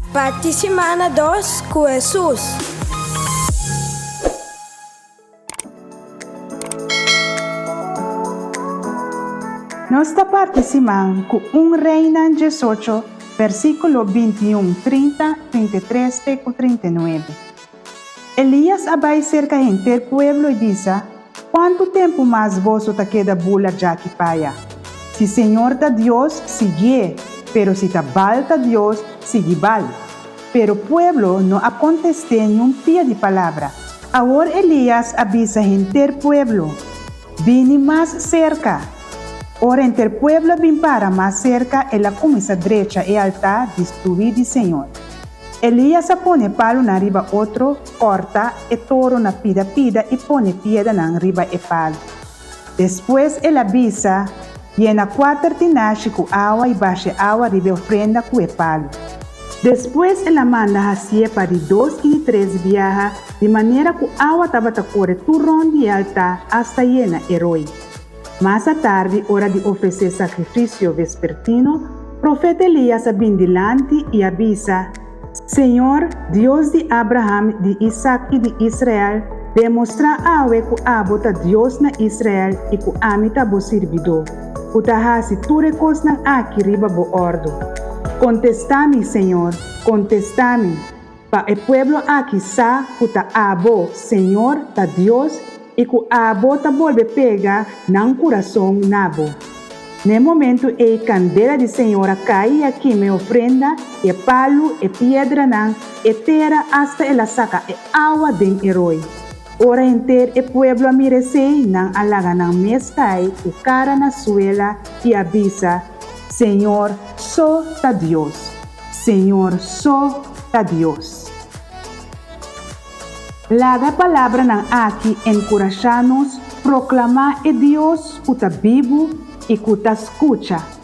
Parti simana dos ku Hesus. Nos ta parti siman ku un Reinan 18, versíkulo 21, 30, 33 te ku 39. Elías a bai serka henter pueblo i bisa, Kuantu tempu mas boso ta keda bula djaki paya? Si señor ta Dios, siguié, pero si ta Baal ta Dios, sigui Baal. Pero pueblo no a kontest'é niun pia di palabra. Awor Elías a bisa henter pueblo, Bini mas serka. Ora henter pueblo a bin para mas serka, el a kuminsá drecha e altá destruí di señor. Elías a pone palunan riba otro, kòrta e toro na pida pida i pone piedanan riba e palu. Despues el a bisa, Yena kuater tinashi ku awa i basha e awa riba e ofrenda ku e palu. Despues el a manda hasié pa di dos i di tres biaha, di manera ku awa tabata kore tur rònt di e altá asta yena e roi. Mas atardi, ora di ofresé sakrifisio vespertino, profeta Elías a bin dilanti i a bisa, Señor, Dios di Abraham, di Isak i di Israel, demostrá awe ku abo ta Dios na Israel i ku ami ta bo sirbidó, ku ta hasi tur e kosnan aki riba bo òrdu. Kontestá mi, Señor, kontestá mi, pa e pueblo aki sa ku ta abo, Señor, ta Dios i ku abo ta bolbe pega nan kurason na bo. Na e momentu ei kandela di Señor a kai i a kima e ofrenda, e palu, e piedranan, e tera asta el a saka e awa den e roi. Ora henter e pueblo a mira esei, nan a laga nan mes kai ku kara na suela i a bisa, Señor so ta Dios! Señor so ta Dios! Laga e palabranan aki enkurashá nos proklamá e Dios ku ta bibu i ku ta skucha.